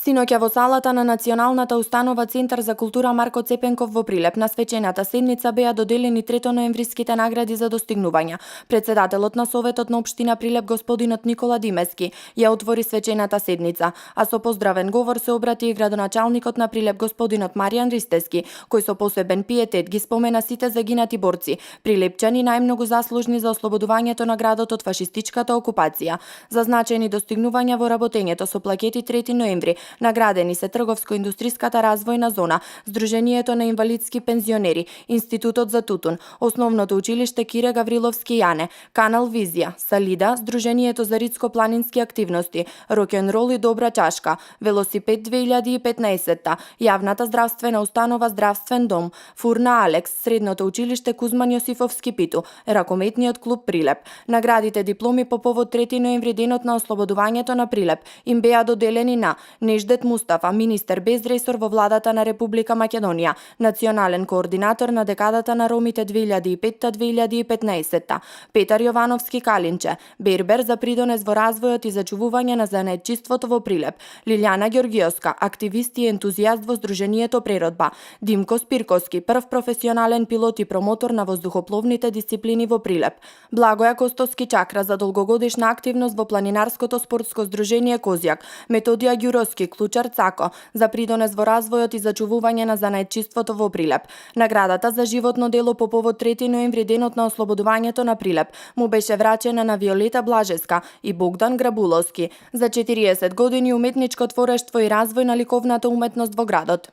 Синоќа во салата на Националната установа Центар за култура Марко Цепенков во Прилеп на свечената седница беа доделени третоноемвриските награди за достигнувања. Председателот на Советот на општина Прилеп господинот Никола Димески ја отвори свечената седница, а со поздравен говор се обрати и градоначалникот на Прилеп господинот Маријан Ристески, кој со посебен пиетет ги спомена сите загинати борци, прилепчани најмногу заслужни за ослободувањето на градот од фашистичката окупација. За значајни достигнувања во работењето со плакети 3 ноември наградени се Трговско-индустријската развојна зона, Сдруженијето на инвалидски пензионери, Институтот за тутун, Основното училиште Кире Гавриловски Јане, Канал Визија, Салида, Сдруженијето за ридско-планински активности, Рок-н-рол и добра чашка, Велосипед 2015, Јавната здравствена установа Здравствен дом, Фурна Алекс, Средното училиште Кузман Јосифовски Питу, Ракометниот клуб Прилеп. Наградите дипломи по повод 3 ноември денот на ослободувањето на Прилеп им беа доделени на Неждет Мустафа, министер без ресор во владата на Република Македонија, национален координатор на декадата на ромите 2005-2015, Петар Јовановски Калинче, бербер за придонес во развојот и зачувување на занаетчиството во Прилеп, Лилјана Ѓоргиевска, активист и ентузијаст во Сдруженијето Природба, Димко Спирковски, прв професионален пилот и промотор на воздухопловните дисциплини во Прилеп, Благоја Костоски Чакра за долгогодишна активност во планинарското спортско здружение Козјак, Методија Ѓуровски Клучар Цако за придонес во развојот и зачувување на занаетчиството во Прилеп. Наградата за животно дело по повод 3 ноември денот на ослободувањето на Прилеп му беше врачена на Виолета Блажеска и Богдан Грабуловски за 40 години уметничко творештво и развој на ликовната уметност во градот.